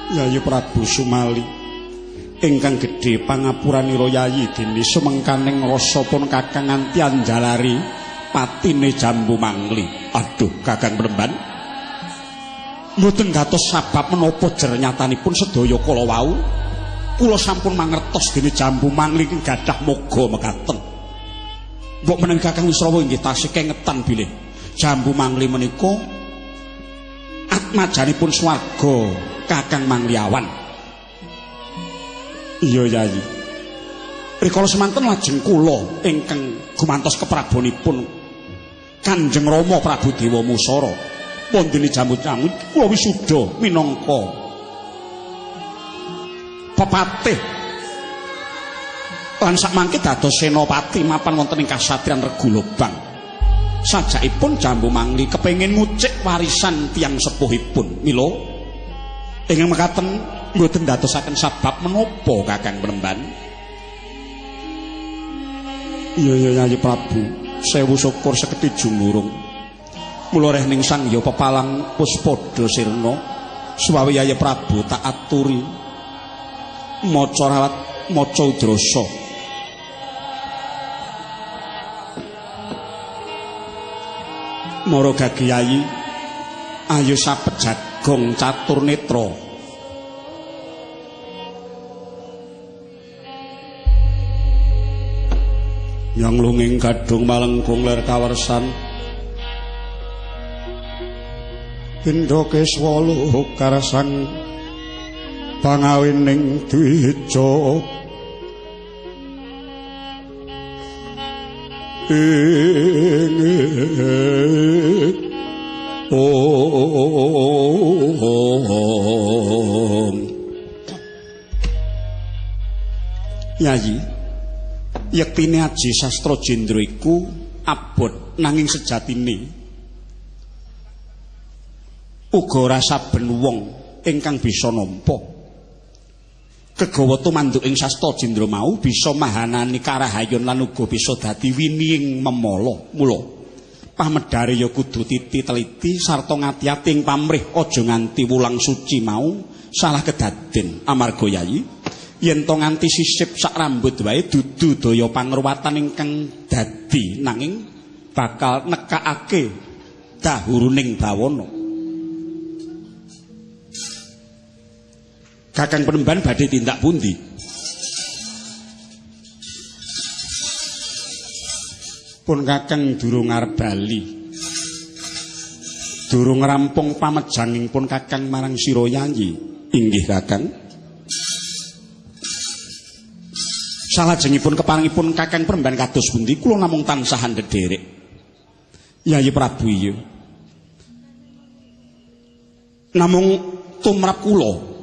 Yayi Prabu Sumali ingkang gedhe pangapuranira Yayi dene sumengkaning rasa pun Kakang nganti anjalari patine Jambu Mangli. Aduh, Kakang Penemban. Mboten gatos sabab menapa jernyatanipun sedaya kala wau. Kula sampun mangertos dene Jambu Mangli ingkang gadah moga mekaten. Mbok menawi Kakang Wisrawa inggih tasih kengetan bilih Jambu Mangli menika atmajanipun swarga Kakang Mangliawan. Iya Yayi. Rikala semanten lajeng kula ingkang gumantos keprabonipun Kanjeng Rama Prabu Dewa Musara wondene Jambu Mangli kula wisuda minangka pepatih lan sakmangke dados senopati mapan wonten ing kasatriyan Regu Lobang. Sajakipun Jambu Mangli kepengin ngucik warisan tiyang sepuhipun. Mila ingkang mekaten mboten dadosaken sabab menapa Kakang Penemban. Iya iya Yayi Prabu, sewu syukur seketi jumurung. Mula rehning Sang Hyang Pepalang wis padha sirna, suwawi Yayi Prabu tak aturi maca rawat maca udrasa. Mara gagi Yayi, ayo sapet jagong catur netra. Yang lunging gadung malengkung ler kawersan Indra Keswa luhuk karsan pangawining dwija ing om. Yayi, yektine aji sastra jendra iku abot nanging sejatine uga ora saben wong ingkang bisa nampa. Kegawa tumanduk ing sastra jendra mau bisa mahanani karahayon lan uga bisa dadi winiing memala. Mula pamedhare ya kudu titi teliti sarta ngati-ati ing pamrih aja nganti wulang suci mau salah kedaden. Amarga Yayi, yen to nganti sisip sak rambut wae dudu daya pangruwatan ingkang dadi nanging bakal nekakake dahuruning bawana. Kakang Penemban badhe tindak pundi? Pun Kakang durung arep bali. Durung rampung pamejanging pun Kakang marang sira Yayi. Inggih Kakang. Salajengipun keparengipun Kakang Penemban kados pundi kula namung tansah ndederek. Yayi Prabu iya. Namung tumrap kula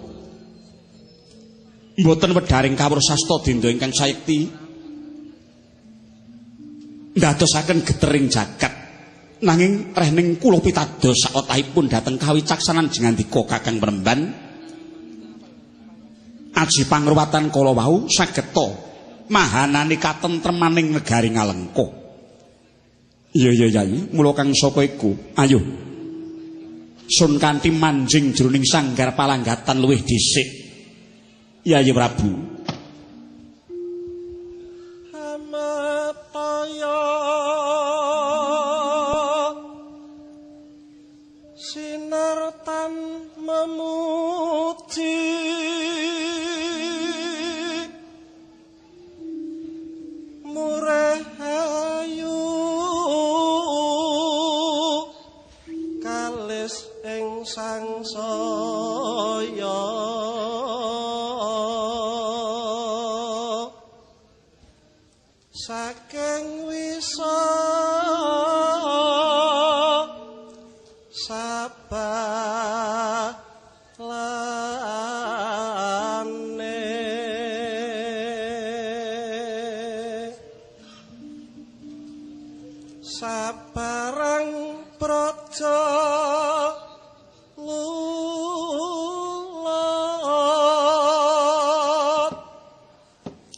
mboten wedharing kawruh sasta denda ingkang sayekti ndadosaken getering jagat nanging rehning kula pitados sawetahipun dhateng kawicaksanan jengandika Kakang Penemban aji pangruwatan kala wau sageta mahanani katentremaning negari Ngalengka. Iya iya Yayi, mula kang saka iku ayo sun kanthi manjing jroning sanggar palanggatan luwih dhisik. Yayi Prabu. Hamataya sinartan memuji murahayu kalis ing sangsaya saking wisa sabalane sabarang praja lulut.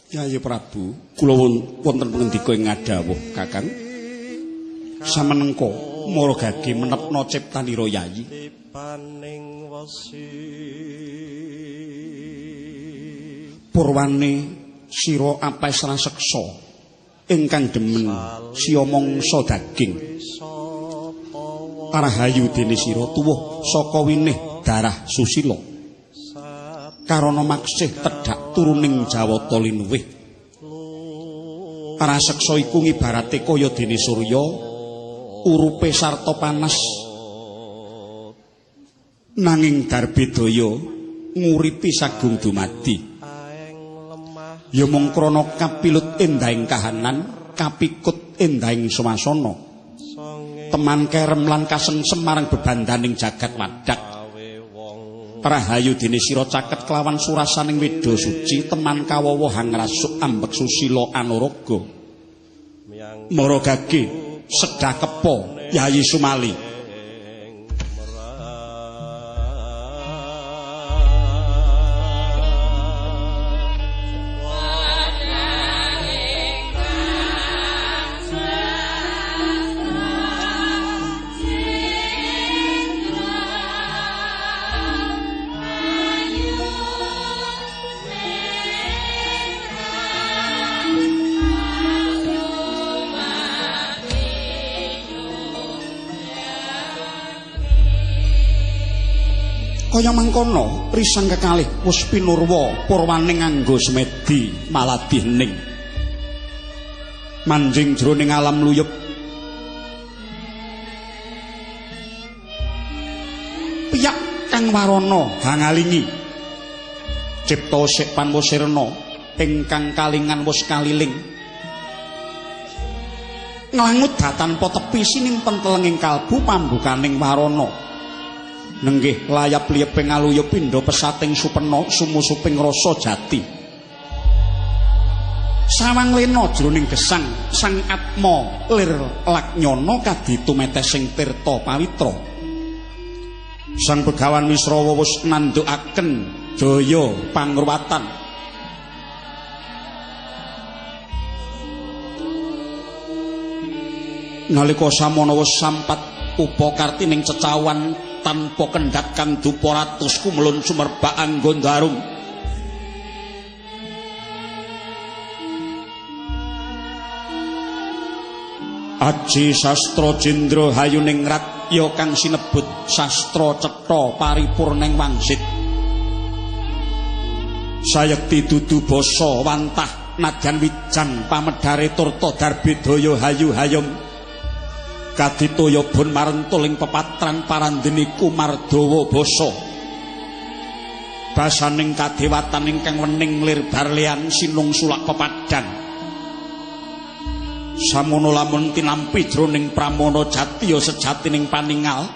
Yayi Prabu, kula wonten pangendika ing ngadhawuh Kakang. Samenengka mara gage menepna ciptanira Yayi. Tipaning wesi. Purwane sira apes raseksa ingkang demen siya mangsa daging. Rahayu dene sira tuwuh saka winih darah susila. Karana maksih tedhak turuning Jawata linuwih. Raseksa iku ngibarate kaya dene surya, urupe sarta panas. Nanging darbedaya nguripi sagung dumadi. Ya mung krana kapilut endahing kahanan, kapikut endahing swasana. Teman kerem lan kasengsem marang bebandaning jagat wadak. Rahayu dene sira caket kelawan surasaning weda suci, teman kawawa hangrasuk ambek susila anuraga. Maragage sedhakepa Yayi Sumali. Kaya mangkono risang kekalih wis pinurwa purwane nganggo semedi maladih ning manjing jroning alam luyup. Piyak kang warana hangalingi cipta sik panwusirna ingkang kalingan wis kaliling nglangut tanpa tepi sinimpen telenging kalbu pambukaning warana. Nenggih layap liyeping aluyup pindha pesating supena sumusuping rasa jati. Sawang lena jroning gesang sang atma lir laknyana kaditu metesing tirta pawitra. Sang Begawan Wisrawa wis nandhukaken jaya pangruwatan. Nalika samana wis sampat upakartining cecawan tanpa kendhat kang dupa ratus kumlun sumerbak anggon darum. Aji sastra jendra hayuning rat ya kang sinebut sastra cetha paripurning wangsit. Sayekti dudu basa wantah nadyan wijang pamedhare turta darbedaya hayu hayom. Kaditoya bun marentul ing pepatran parandene kumardawa basa. Basaning kadewatan ingkang wening lir barlean sinung sulak pepadhan. Samono lamun tinampi jroning pramana jatiya sejatining paningal.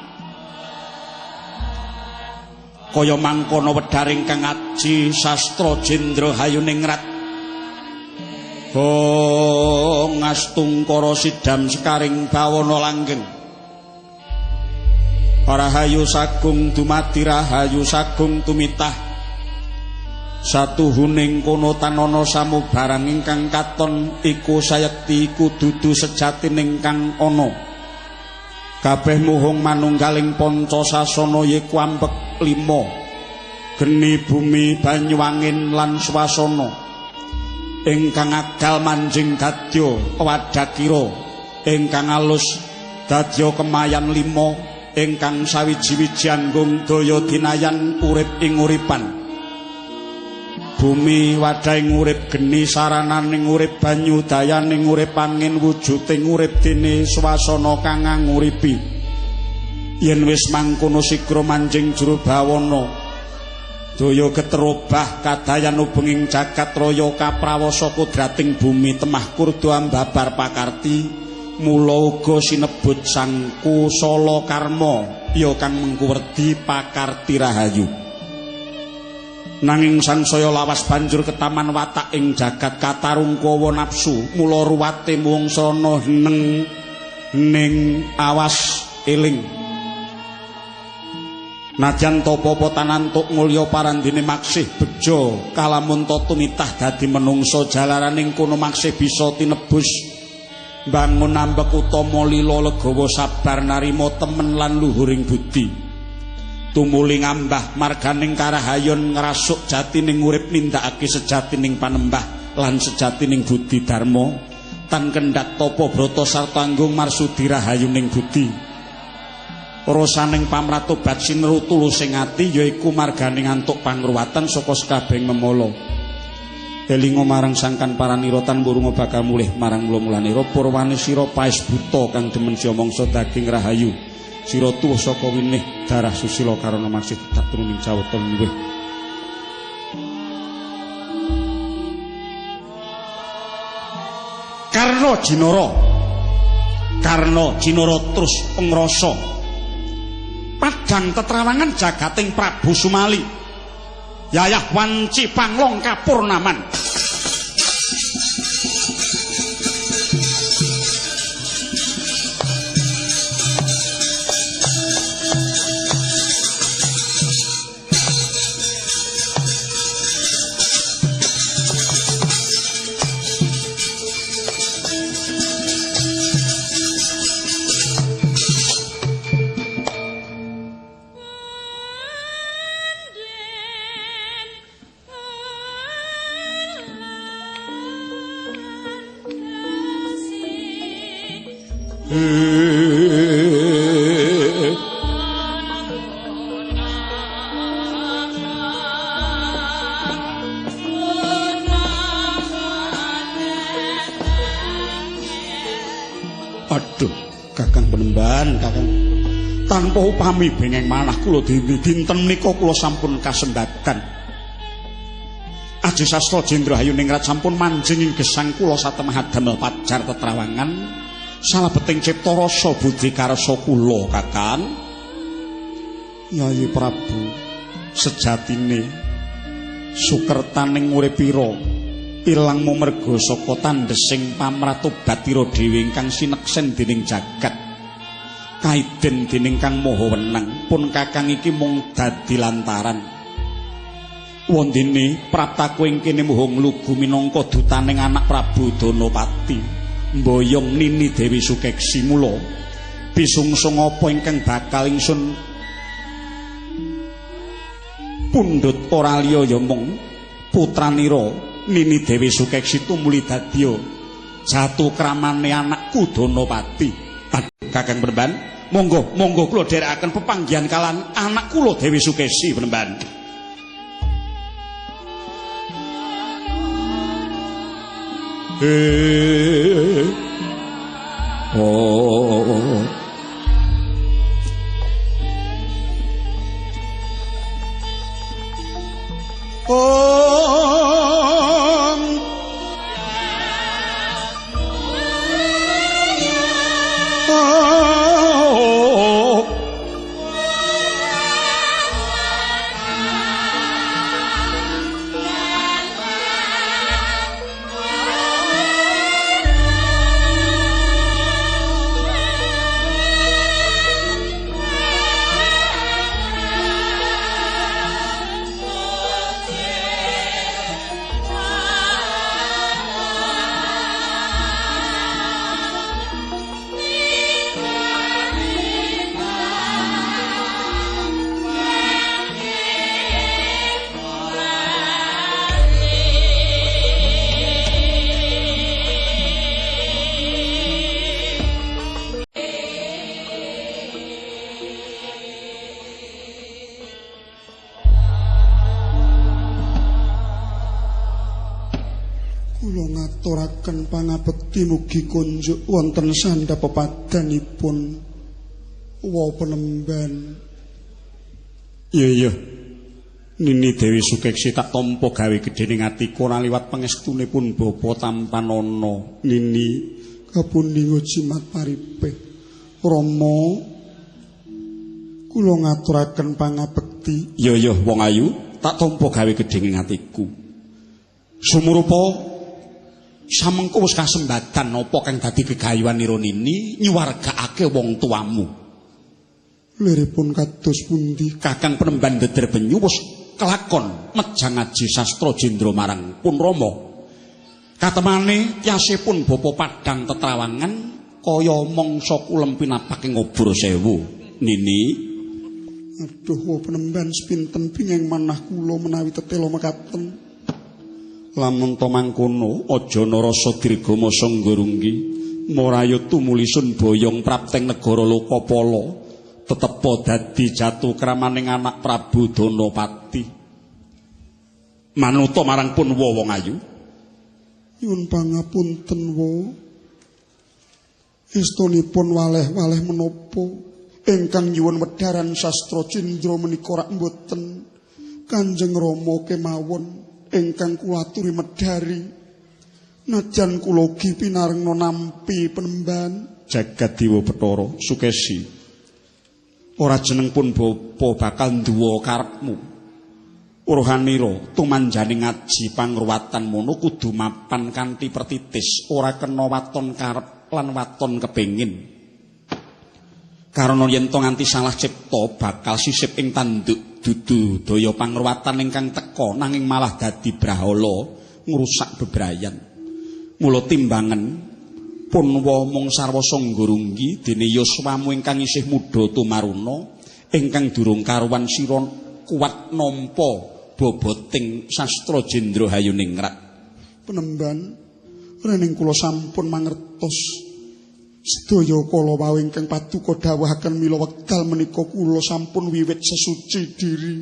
Kaya mangkono wedhar ingkang aji sastra jendra hayuningrat. Hong astungkara sidam sekaring bawana langgeng. Rahayu sagung dumadi rahayu sagung tumitah. Satuhuning kono tanana samubarang ingkang katon iku sayekti iku dudu sejatining kang ana. Kabeh muhung manunggaling panca sasana yiku ambek lima. Geni bumi banyu angin lan swasana. Ingkang agal manjing dadya wadakira, ingkang alus dadya kemayan lima, ingkang sawiji-wiji anggung daya dinayan urip ing uripan. Bumi wadhahing urip, geni sarananing urip, banyu dayaning urip, angin wujuding urip, dene swasana kang nguripi. Yen wis mangkono sigra manjing jero bawana, daya geterobah kadayan ubenging jagat raya kaprawasa kodrating bumi temah kurda ambabar pakarti. Mula uga sinebut sang kusala karma ya kang mengku werdi pakarti rahayu. Nanging sangsaya lawas banjur ketaman watak ing jagat katarungkawa nafsu, mula ruwate mungsana neng ning awas eling. Najan tapa tanantuk mulya parandene maksih bejo kalamun ta tumitah dadi menungsa jalaraning kono maksih bisa tinebus mbangun ambek utama lila legawa sabar narima temen lan luhuring budi. Tumuli ngambah marganing karahayon ngrasuk jatining urip nindakake sejatining panembah lan sejatining budi dharma tan kendhat tapa brata sarta anggung marsudi rahayuning budi. Rasaning pamratobat sineru tulusing ati yaiku marganing antuk pangruwatan saka sekabehing memala. Elinga marang sangkan paranira tan wurunga bakal mulih marang mula-mulanira purwane sira paes buta kang demen mangsa daging rahayu. Sira tuwa saka winih darah susila karana masih tak turuning jawata luwih. Karna Jinara, Karna Jinara terus pengrasa padang tetrawangan jagating Prabu Sumali yayah wanci panglong kapurnaman. Aduh, Kakang Penemban, Kakang. Tanpa upami bengeng manah kula dewi dinten menika kula sampun kasembadan. Aji Sastra Jendra Hayuningrat sampun manjing ing gesang kula satemah damel pajar tetrawangan salebeting cipta rasa budi karsa kula, Kakang. Yayi Prabu, sejatine sukertaning uripira ilang mumerga saka tandhesing pamratobatira dhewe ingkang sineksen dening jagat kaiden dening Kang Maha Wenang. Pun Kakang iki mung dadi lantaran. Wondene praptaku ing kene muha nglugu minangka dutaning anak Prabu Danapati mboyong Nini Dewi Sukeksi. Mula pisungsung apa ingkang bakal ingsun pundhut ora liya ya mung putranira Nini Dewi Sukeksi tumuli dadya jatuh kramane anakku Danapati. Kakang Penemban, monggo monggo kula dherekaken pepanggihan kalan anak kula Dewi Sukesi Penemban. Oh. Oh. Ngaturaken pangabekti mugi kunjuk wonten sandhap pepadanipun wa Penemban. Iya iya. Nini Dewi Sukeksi tak tampa gawe gedhening atiku ora liwat pangestunipun bapa tampanana. Nini kapuninga jimat paripih. Rama, kula ngaturaken pangabekti. Iya iya wong ayu, tak tampa gawe gedhening atiku. Sumurupa samengko wis kasembadan apa kang dadi gegayuhanira Nini nyuwargaake wong tuamu. Liripun kados pundi? Kakang Penemban Deder Benyu wis kelakon mejang aji sastra jendra marang pun Rama. Katemane tiasipun bapa padang tetrawangan kaya mangsa kulem pinapak ing obor sewu. Nini Aduh wa penemban sepinten pingeng manah kula menawi tetela mekaten. Lamun to mangkono aja narasa dirga masa nggurunggi maraya tumulisun boyong prapteng negara Lokapala tetepa dadi jatuh kramaning anak Prabu Danapati. Manuta marang Punwa wong ayu. Nyuwun pangapunten wa. Estunipun waleh-waleh menapa ingkang nyuwun wedharan sastra cindra menika rak mboten Kanjeng Rama kemawon ingkang kula aturi medhari. Najan kula ugi pinarengna nampi penemban Jagat Dewa Bathara Sukesi. Ora jeneng pun bapa bakal nduwa karepmu. Uruhanira tumanjane ngaji pangruwatan mono kudu mapan kanthi pertitis, ora kena waton karep lan waton kepengin. Karana yen to nganti salah cipta bakal sisip ing tanduk dudu daya pangruwatan ingkang teka nanging malah dadi brahala ngrusak bebrayan. Mula timbangen Punwa mung sarwa sangga runggi dene yuswamu ingkang isih mudha tumaruna ingkang durung karuwan sira kuat nampa boboting sastra jendra hayuningrat. Penemban rening kula sampun mangertos sedaya kala wau ingkang paduka dawuhaken mila wekdal menika kula sampun wiwit sesuci diri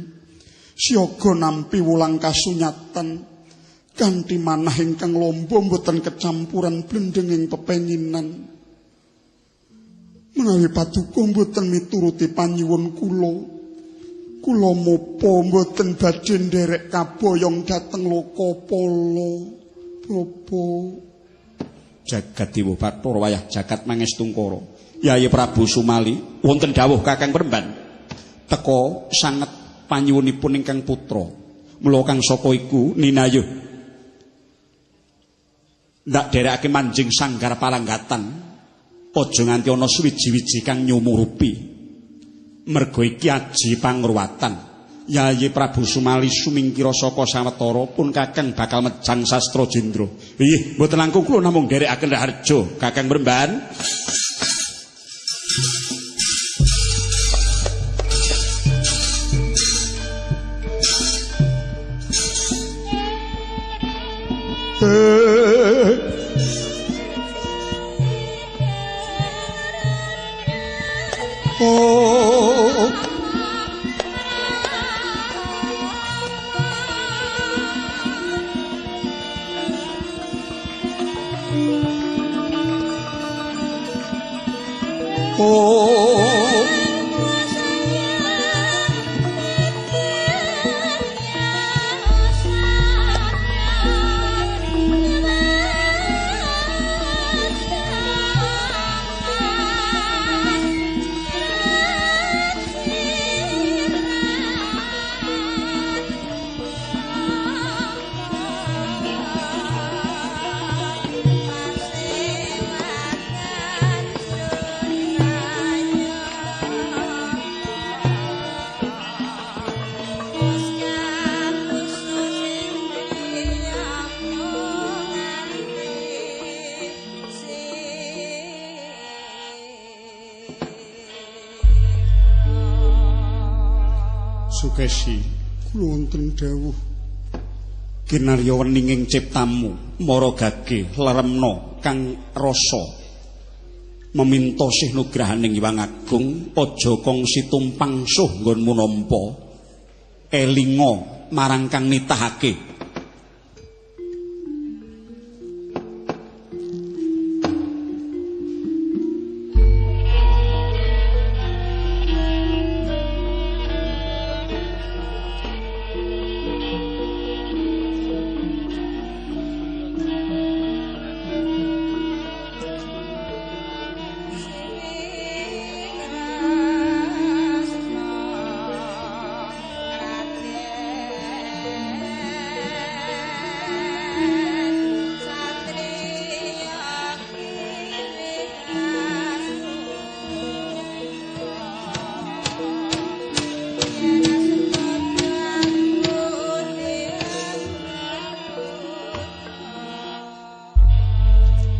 siaga nampi wulang kasunyatan kanthi manah ingkang lombo mboten kecampuran blendenging pepenginan. Menawi paduka mboten mituruti panyuwun kula, kula mopo mboten badhe nderek kaboyong dhateng Lokapala. Bapa Jagat Dewa Bathara wayah jagat mangestungkara. Yayi Prabu Sumali wonten dawuh Kakang Peremban. Teka sanget panyuwunipun ingkang putra. Mula kang saka iku ninayuh ndak derekake manjing sanggar palanggatan. Aja nganti ana suwiji-wiji kang nyumurupi. Merga iki aji pangruwatan. Yayi Prabu Sumali sumingkira saka sawetara pun Kakang bakal mejang sastra jendra. Inggih, mboten langkung kula namung nderekaken raharja Kakang Bremban. Sukesi, kula wonten dawuh. Kinarya weninging ciptamu, mara gage leremna kang rasa. Meminta sih nugrahaning Hyang Agung, aja kongsi tumpang suh nggonmu nampa. Elinga marang kang nitahake.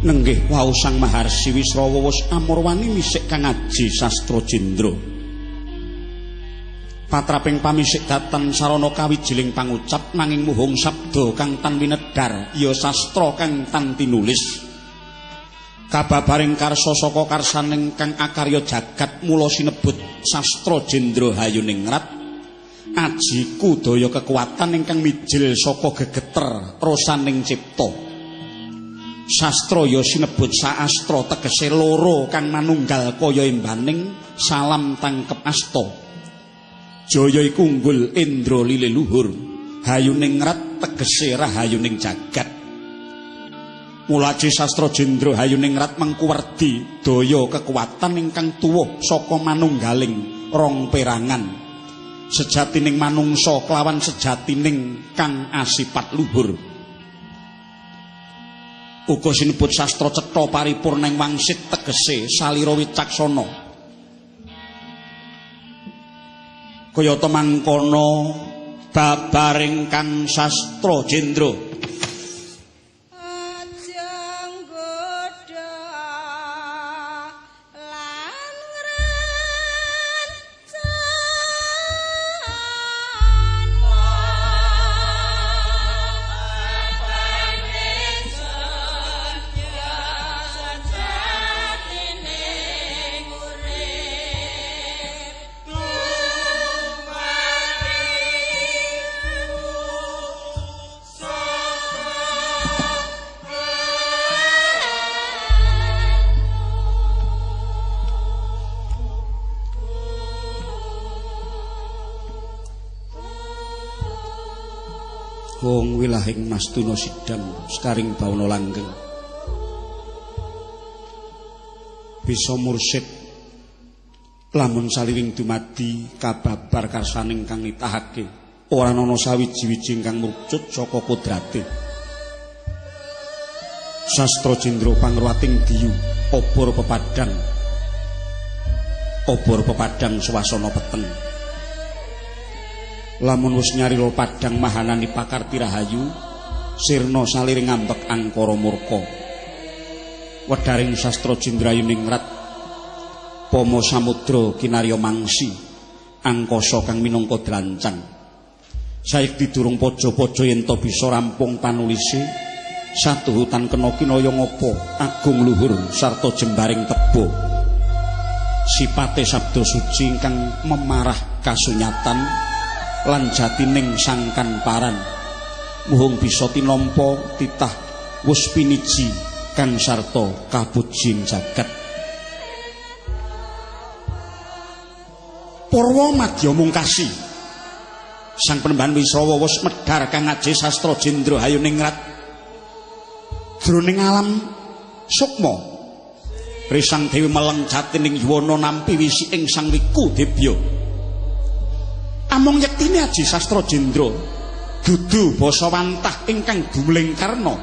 Nenggih wau Sang Maharsi Wisrawa wus amurwani misik kang aji sastra jendra. Patraping pamisik datan sarana kawijiling pangucap nanging muhung sabda kang tan winedhar ya sastra kang tan tinulis. Kababaring karsa saka karsaning kang akarya jagat mula sinebut sastra jendra hayuningrat. Ajiku daya kekuatan ingkang mijil saka gegeter rosaning cipta. Sastra ya sinebut saastra tegese loro kang manunggal kaya embaning salam tangkep asta. Jaya iku unggul indra lileluhur, hayuningrat tegese rahayuning jagat. Mula aji sastra jendra hayuningrat mengkuwerdi daya kekuatan ingkang tuwuh saka manunggaling rong perangan. Sejatining manungsa kelawan sejatining kang asipat luhur. Uga sinebut sastra cetha paripurna ing wangsit tegese salira wicaksana. Kayata mangkono babaring kang sastra jendra. Gong wilahing mastuna sidang sekaring bawana langgeng bisa mursid lamun saliwing dumadi kababar karsaning kang nitahake ora ana sawiji-wiji ingkang mrucut saka kodrate. Sastra jendra pangruwating diyu obor pepadang swasana peteng. Lamun wis nyarira padhang mahanani pakarti rahayu sirna saliring ngambek angkara murka. Wedharing sastra jendra yuningrat pomo samudra kinarya mangsi angkasa kang minangka drancang. Saiki durung paja-paja yen ta bisa rampung panulise satuhu tan kena kinaya ngapa agung luhur sarta jembaring teba. Sipate sabda suci ingkang memarah kasunyatan lan jatining sangkan paran muhung bisa tinampa titah wus piniji kang sarta kapujin jagat. Purwa madya mungkasi sang Panembahan Wisrawa wis medhar kang aji sastra jendra hayuningrat jroning alam sukma. Risang Dewi meleng jatining yuwana nampi wisi ing Sang Wiku Debya. Among yektine aji sastra jendra dudu basa wantah ingkang gumling karna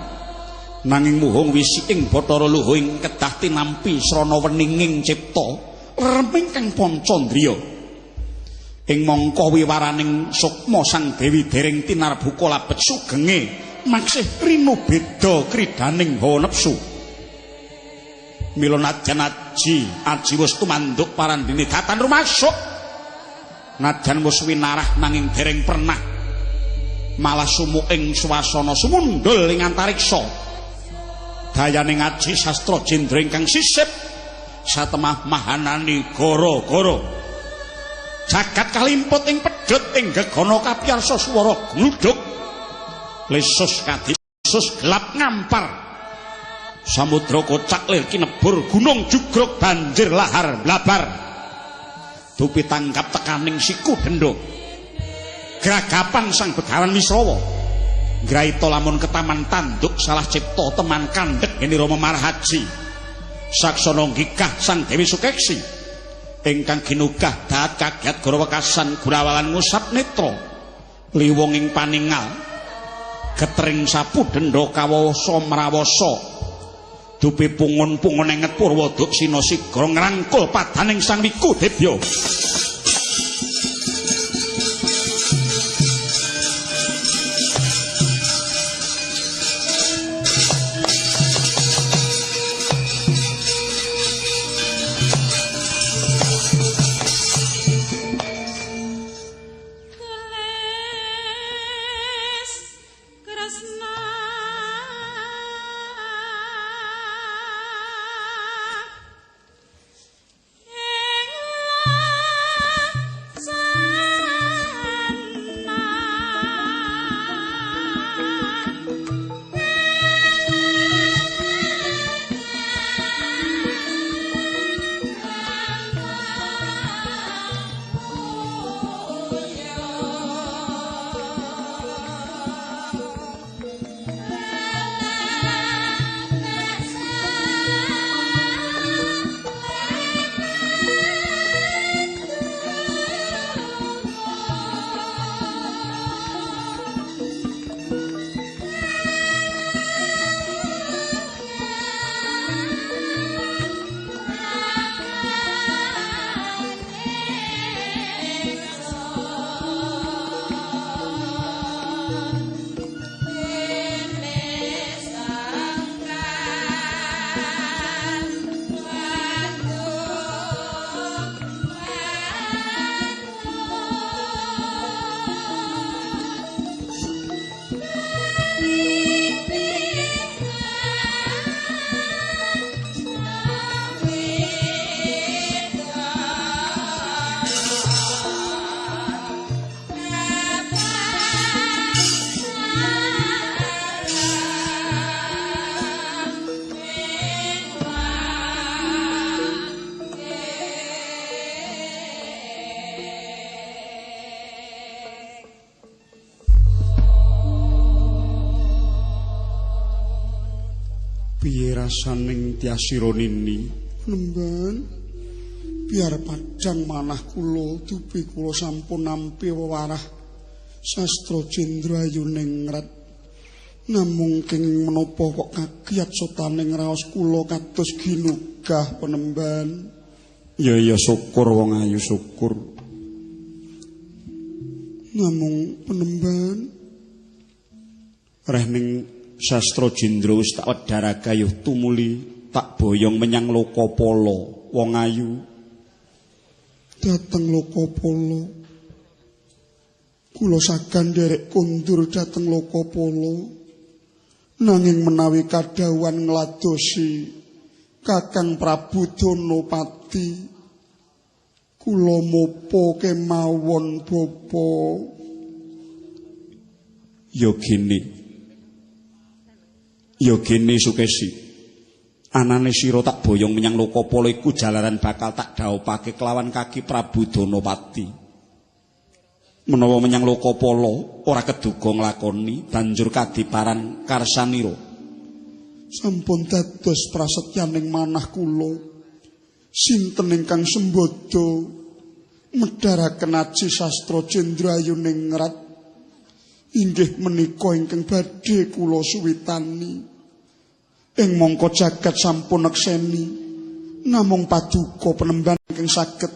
nanging muhung wisi ing Bathara Luhu ing kedah tinampi srana weninging cipta reming kang pancandriya. Ing mangka wiwaraning sukma Sang Dewi dereng tinarbuka labet sugenge maksih rinubeda kridaning hawa nepsu. Mila nadyan aji wis tumanduk parandene datan rumasuk. Nadyan wis winarah nanging dereng pernah malah sumuk ing swasana sumundul ing antariksa. Dayane ngaji sastra jendra ingkang sisip satemah mahanani gara-gara. Jagat kalimput ing pedhot ing gegana kapiyarsa swara gludhuk. Lesus kadisus gelap ngampar. Samudra kocak lir kinebur gunung jugruk banjir lahar blabar. Dupi tanggap tekaning siku dendo. Gragapan sang Begawan Wisrawa. Ngraita lamun ketaman tanduk salah cipta teman kandhek ngene Rama Marhaji. Saksana nggigah Sang Dewi Sukeksi ingkang ginugah dahat kaget gara wekasan gurawalan ngusap netra. Liwung ing paningal getering sapu denda kawasa mrawasa. Dupi pungun-pungun enget purwa duksina sigra ngrangkul padaning Sang Wiku Debya. Piye rasaning Tyasira nini? Penemban, biar padhang manah kula dupi kula sampun nampi wewarah sastra Jendra Ayuningrat. Namung kenging menapa kok kagiat sotaning raos kula kados ginugah penemban. Ya ya syukur wong ayu syukur. Namung penemban reh ning sastra Jendra wis tak wedhar gayuh tumuli tak boyong menyang Lokapala wong ayu. Dhateng Lokapala. Kula sagan nderek kondur dhateng Lokapala. Nanging menawi kadhawuhan ngladosi Kakang Prabu Danapati, kula mopo kemawon bapa. Ya gene. Ya gene Sukesi. Anane sira tak boyong menyang Lokapala iku jalaran bakal tak dhawupake kelawan kaki Prabu Danapati. Menawa menyang Lokapala ora keduga nglakoni banjur kadiparan karsanira. Sampun dados prasetyaning manah kula. Sinten ingkang sembada medharaken aji sastra Jendra Ayuningrat inggih menika ingkang badhe kula suwitani. Ing mangka jagat sampun nekseni namung paduka penemban ingkang saged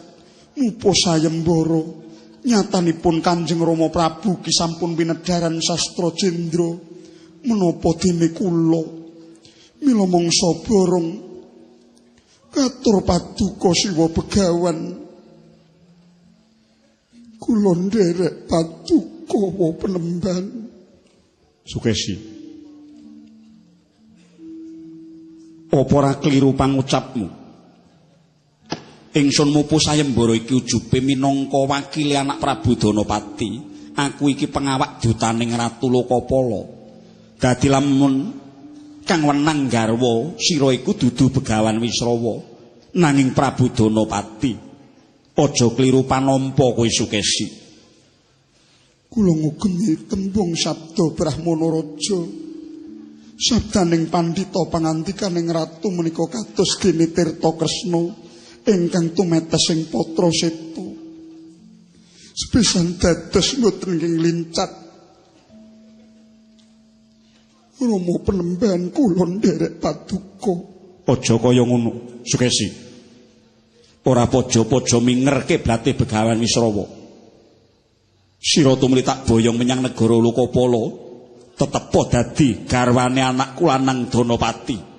mupa sayembara. Nyatanipun Kanjeng Rama Prabu ki sampun pinedharan sastra Jendra menapa dene kula. Mila mangsa borong katur paduka Siwa Begawan. Kula nderek paduka wa penemban. Sukesi. Apa ora kliru pangucapmu? Ingsun mupu sayembara iki ujube minangka wakile anak Prabu Danapati. Aku iki pengawak dutaning Ratu Lokapala. Dadi lamun kang wenang garwa sira iku dudu Begawan Wisrawa nanging Prabu Danapati. Aja kliru panampa kowe Sukesi. Kula ngugemi tembung sabda Brahmana Raja. Sabdaning pandhita pangantikaning ratu menika kados dene Tirta Kresna ingkang tumetes ing patra seta. Sepisan dados mboten nggih lincat. Rama penemban kula nderek paduka. Aja kaya ngono, Sukesi. Ora pojo-pojo minger kiblate Begawan Wisrawa. Sira tumuli tak boyong menyang negara Lokapala, tetepo dadi garwane anakku lanang Danapati.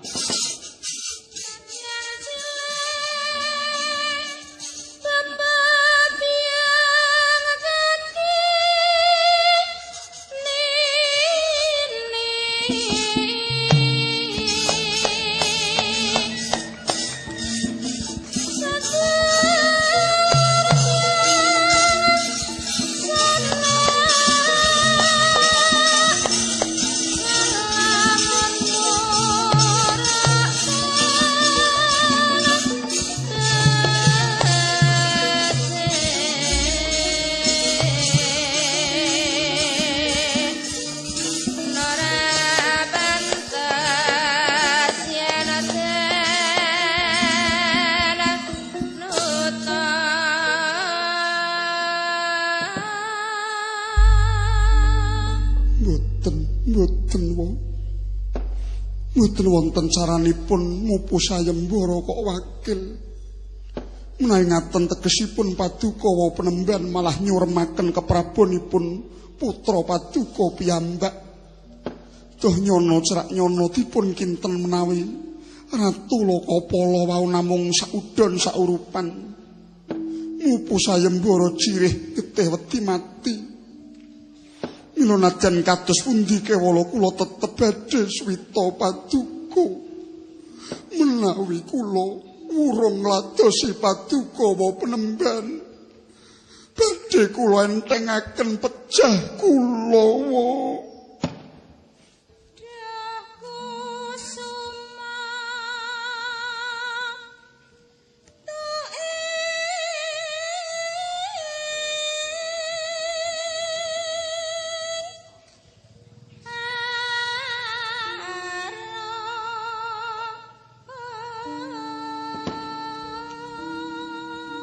Mboten wonten caranipun mupu sayembara kok wakil. Menawi ngaten tegesipun paduka wa penemban malah nyuremaken keprabonipun putra paduka piyambak. Duh nyono cerak nyono dipun kinten menawi Ratu Lokapala wau namung saudon saurupan. Mupu sayembara jirih getih wedi mati. Mila najan kados pundi kewala kula tetep badhe swita paduka. Menawi kula wurung ngladosi paduka wa penemban, badhe kula entengaken pejah kula wa.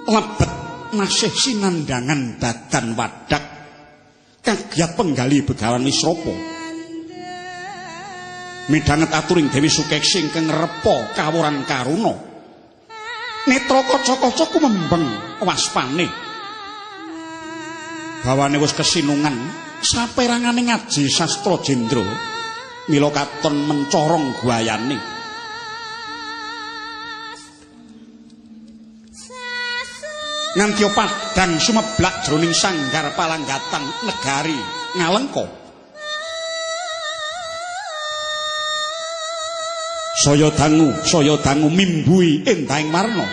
Lebet masih sinandangan badan wadak kagiat penggali Begawan Wisrapa. Midhanget aturing Dewi Sukeksi ingkang repa kawuran karuna. Netra kaca-kaca kumembeng waspane. Bawane wis kesinungan saperangane ngaji sastra jendra mila katon mencorong guayane. Nganti padhang sumeblak jroning sanggar palanggatan negari Ngalengka. Saya dangu mimbui endahing warna.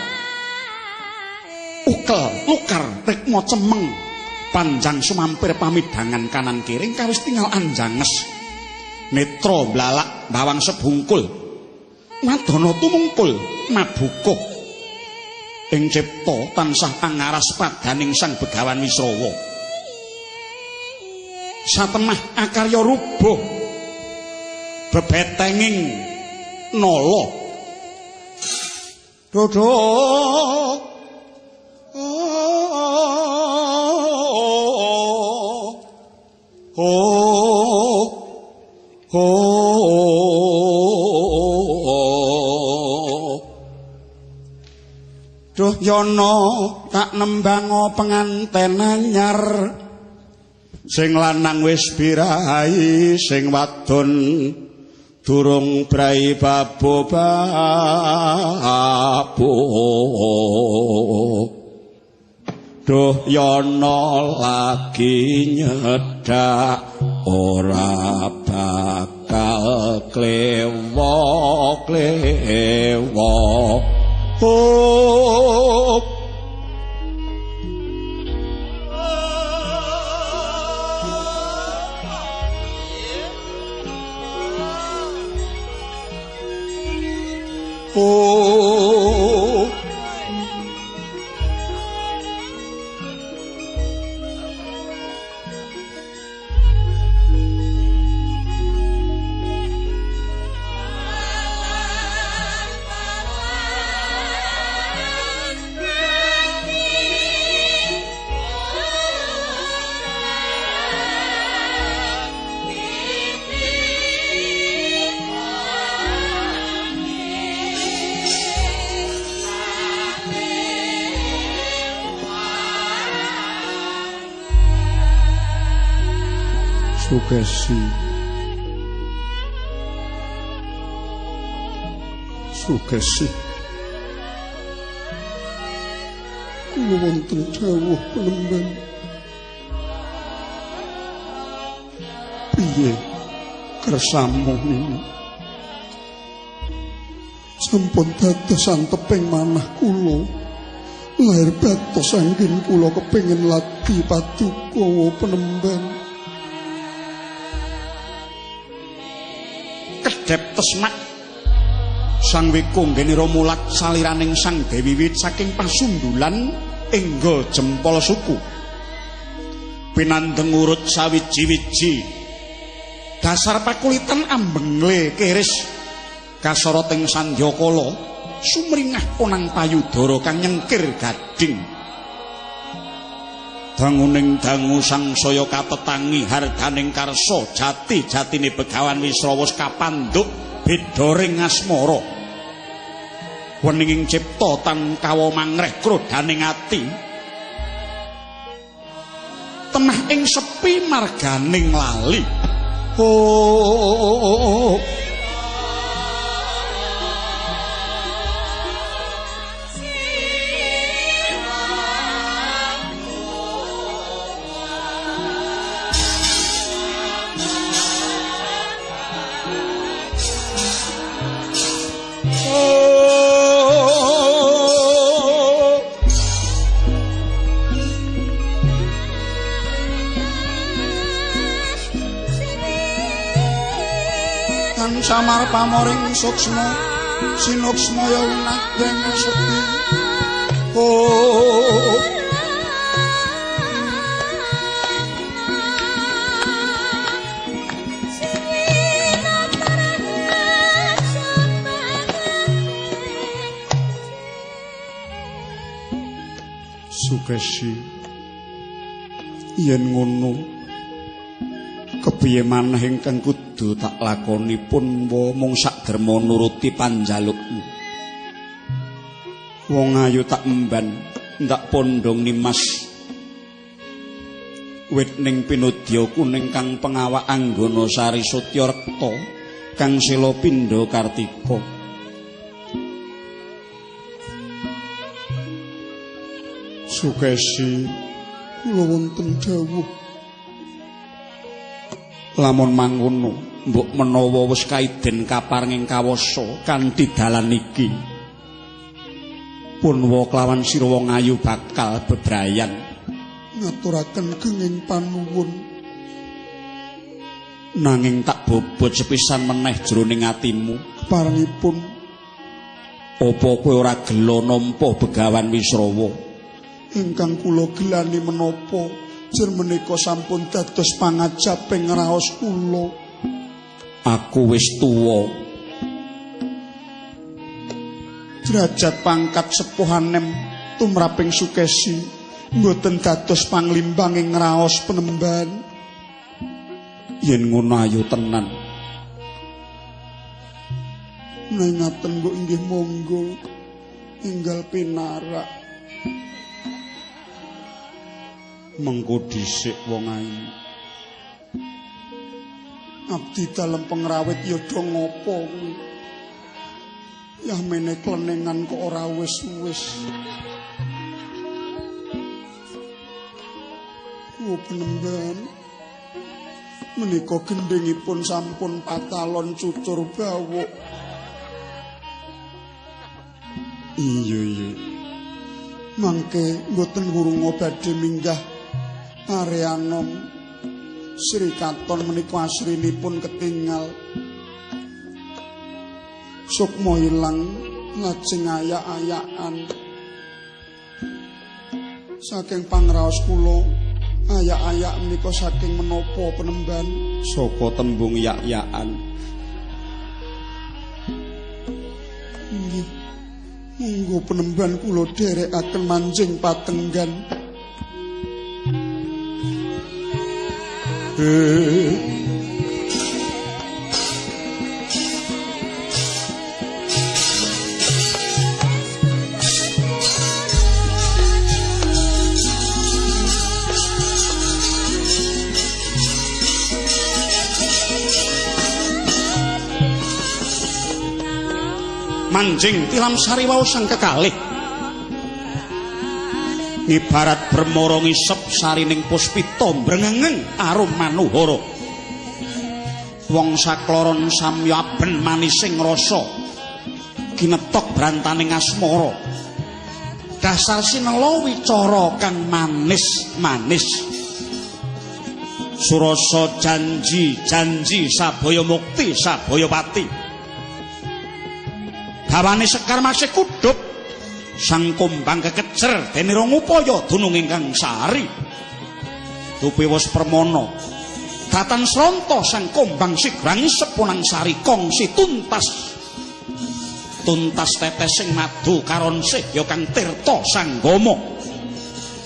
Ukel lukar rikma cemeng panjang sumampir pamidhangan kanan kiring kawis tinggal anjanges. Netra blalak bawang sebungkul. Madana tumungkul mabukuh. Ing cipta tansah angaras padaning Sang Begawan Wisrawa. Satemah akarya rubuh bebetenging nala. Dodo oh oh duh yana tak nembango penganten anyar sing lanang wis birahi sing wadon durung brai babo babo. Duh yana lagi nyedak ora bakal klewo klewo. Oh. Oh. Sukesi Sukesi kula wonten dawuh penemban piye kersamu nini sampun dados anteping manah kula lahir batos anggen kula kepengin lagi paduka penemban. Kedhep tesmak Sang Wikung nggene mulat saliraning Sang Dewi Wit saking pasundulan engga jempol suku. Pinandeng urut sawiji-wiji dasar pakulitan ambengle keris kasorot ing sandyakala sumringah konang payudara kang nyengkir gading. Danguning dangu sangsaya katetangi hardaning karsa jati-jatine Begawan Wisrawa kapandhuk bedoring asmara. Weninging cipta tan kawa mangreh krodaning ati. Temah ing sepi marganing lali. Oh. Samar pamoring suksma sinuksma ya winadeng sepi. Oh. Sukesi, yen ngono kepiye maneh ingkang kudu tak lakoni punwa mung sakderma nuruti panjalukmu. Wong ayu tak emban ndak pondhong nimas wit ning pinudya kuning kang pengawak anggana sari sutya rekta kang sela pindha kartika. Sukesi, kula wonten dawuh. Lamun mangono, mbok menawa wis kaiden kaparenging kawasa kanthi dalan iki. Punwa kelawan sira wong ayu bakal bebrayan. Ngaturaken genging panuwun. Nanging tak bobot sepisan meneh jroning atimu. Keparengipun, apa kowe ora gela nampa Begawan Wisrawa? Ingkang kula gelani menapa jer menika sampun dados pangajaping raos kula. Aku wis tuwa. Derajat pangkat sepuh anem tumraping Sukesi mboten dados panglimbanging raos penemban. Yen ngono ayo tenan. Nek ngaten mbok inggih monggo enggal pinarak. Mengko dhisik wong ayu. Abdi dalem pengrawit ya do ngopo kuwi. Yah mene klenengan kok ora wis-wis. Oh penemban, menika gendhingipun sampun patalon cucur bawuk. Iya iya. Mangke mboten wurunga badhe minggah areanom Sri Katon menika asrinipun ketingal. Sukma ilang lajeng ayak-ayakan. Saking pangraos kula ayak-ayak menika saking menapa penemban? Saka tembung yak-yakan. Nggih. Monggo penemban kula dherekaken manjing patenggan. Manjing tilam sari wau sang kekalih. Ngibarat bremara ngisep sarining puspita mbrengengeng arum manuhara. Wong sakloron samya aben manising rasa ginetok brantaning asmara. Dasar sinela wicara kang manis-manis. Surasa janji-janji sabaya mukti sabaya pati. Bawane sekar masih kudup. Sang kumbang kekecer dene rong upaya dunung ingkang sari. Dupi wis permana. Datan sronto sang kumbang sigrang sepunang sari kongsi tuntas. Tuntas tetes sing madu karonsih ya kang tirta sanggama.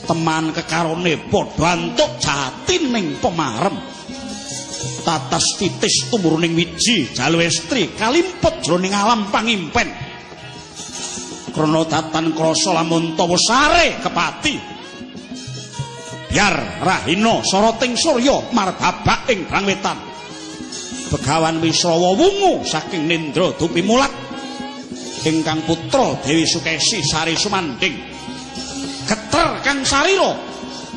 Teman kekarone padha antuk jatining pemarem. Tatas titis tumuruning wiji jalu estri kalimpet jroning alam pangimpen. Krana datan krasa lamun tawa sare kepati. Biar rahina soroting surya marbabak ing brangwetan. Begawan Wisrawa wungu saking nindra dupi mulat ingkang putra Dewi Sukesi Sari Sumanding. Geter kang sarira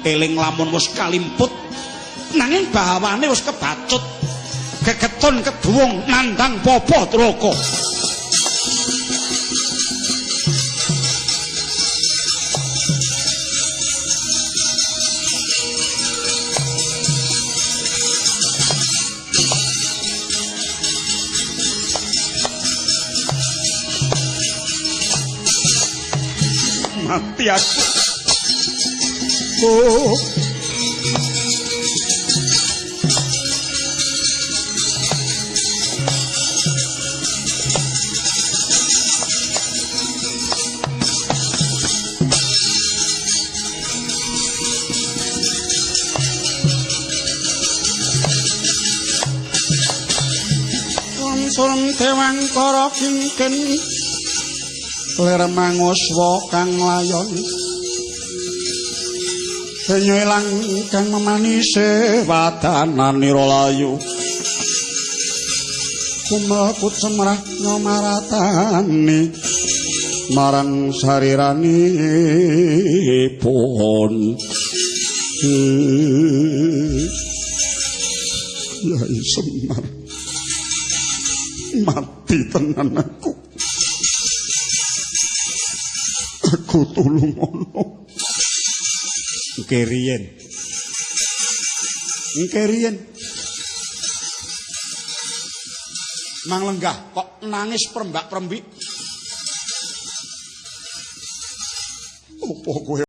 eling lamun wis kalimput nanging bawane wis kebacut. Gegetun keduwung nandhang papa traka. Mati aku. Oh. Surem Dewangkara kingkin lir manguswa kang layon. Banyu ilang kang memanise wadananira layu. Kumekut semrah nyamaratani marang sariranipun. Yai Semar, mati tenan aku. Aku tulungono. Engke riyen. Engke riyen. Mang lenggah kok nangis perembak-perembik. Apa kowe